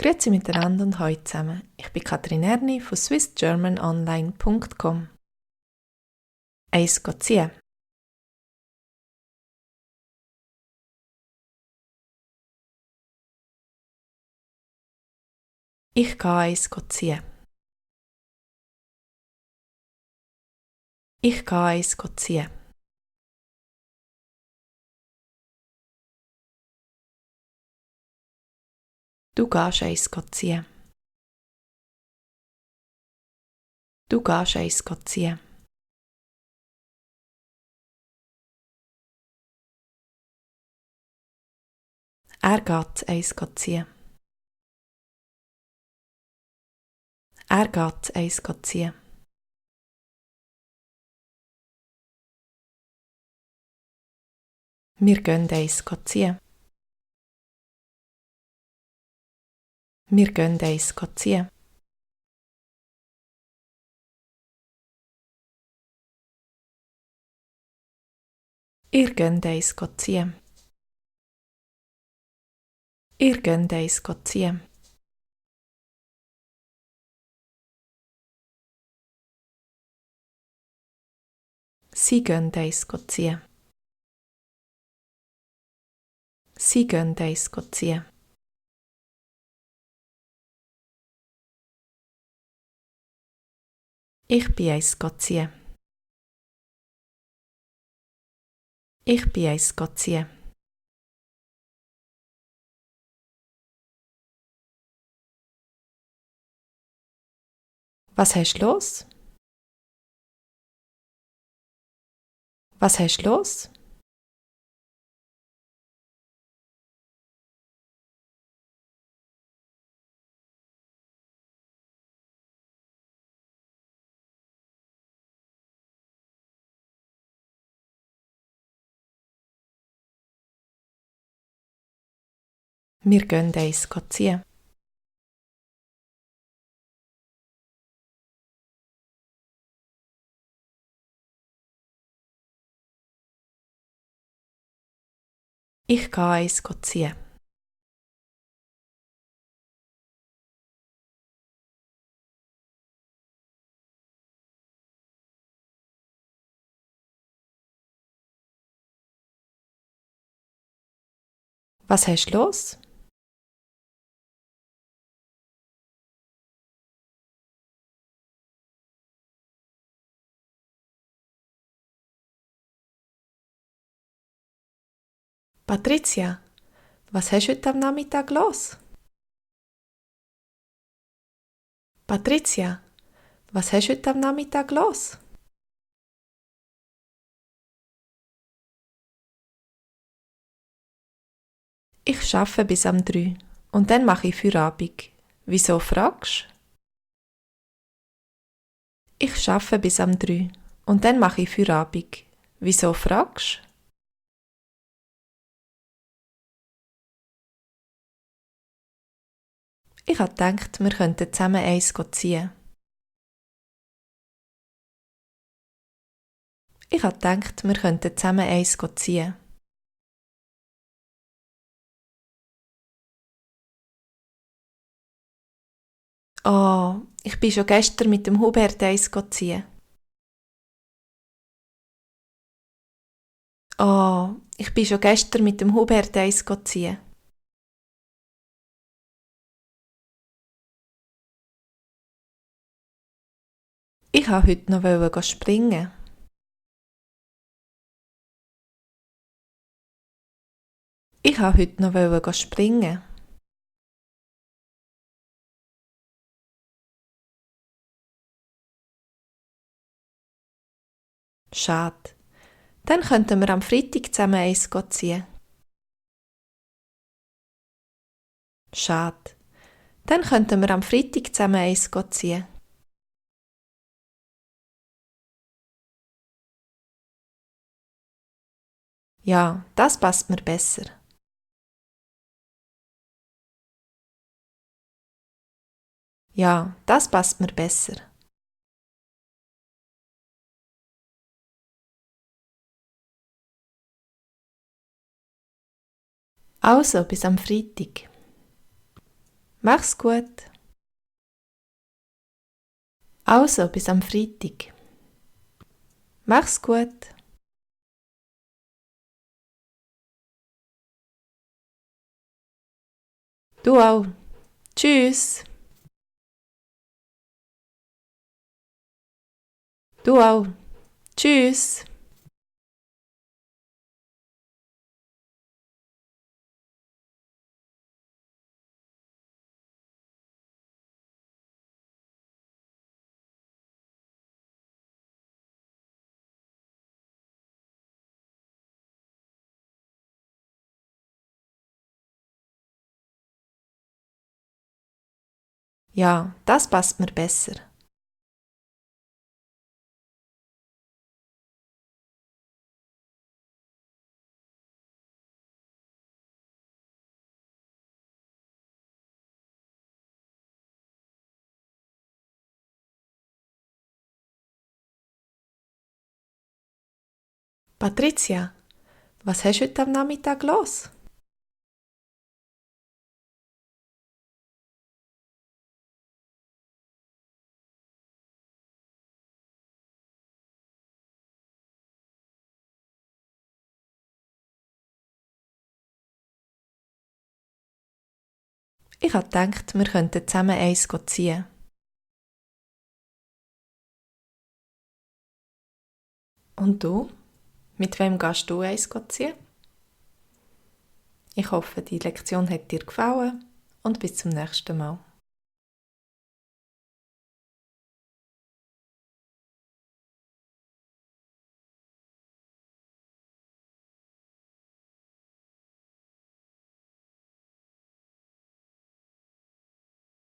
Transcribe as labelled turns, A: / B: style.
A: Grüezi miteinander und hallo zusammen. Ich bin Katrin Erni von swissgermanonline.com. Eins ziehen. Ich gehe eins ziehen. Ich gehe eins ziehen. Du gehst eins ziehen. Du gehst eins ziehen. Er geht eins ziehen. Er geht eins ziehen. Wir gehen eins ziehen. Wir gehen eins ziehen. Ihr geht eins ziehen. Ihr geht eins ziehen. Sie gehen eins ziehen. Sie gehen eins ziehen. Ich bin eins ziehen. Ich bin eins ziehen. Was hast du los? Was hast du los? Wir gehen eins ziehen. Ich gehe eins ziehen. Was hast du los? Patricia, was hast du heute am Nachmittag los? Patricia, was hast du heute am Nachmittag los? Ich arbeite bis am 3 und dann mache ich Feierabend. Wieso fragst du? Ich arbeite bis am 3 und dann mache ich Feierabend. Wieso fragst du? Ich habe gedacht, wir könnten zusammen eins ziehen. Ich habe gedacht, wir könnten zusammen eins ziehen. Oh, ich bin schon gestern mit dem Hubert eins ziehen. Oh, ich bin schon gestern mit dem Hubert eins ziehen. Ich wollte heute noch springen. Ich wollte heute noch springen. Schade. Dann könnten wir am Freitag zusammen eins ziehen. Schade. Dann könnten wir am Freitag zusammen eins ziehen. Ja, das passt mir besser. Ja, das passt mir besser. Also, bis am Freitag. Mach's gut. Also, bis am Freitag. Mach's gut. Du auch. Tschüss. Du auch. Tschüss. Ja, das passt mir besser. Patricia, was hast du heute am Nachmittag los? Ich habe gedacht, wir könnten zusammen eins ziehen. Und du? Mit wem gehst du eins ziehen? Ich hoffe, die Lektion hat dir gefallen und bis zum nächsten Mal.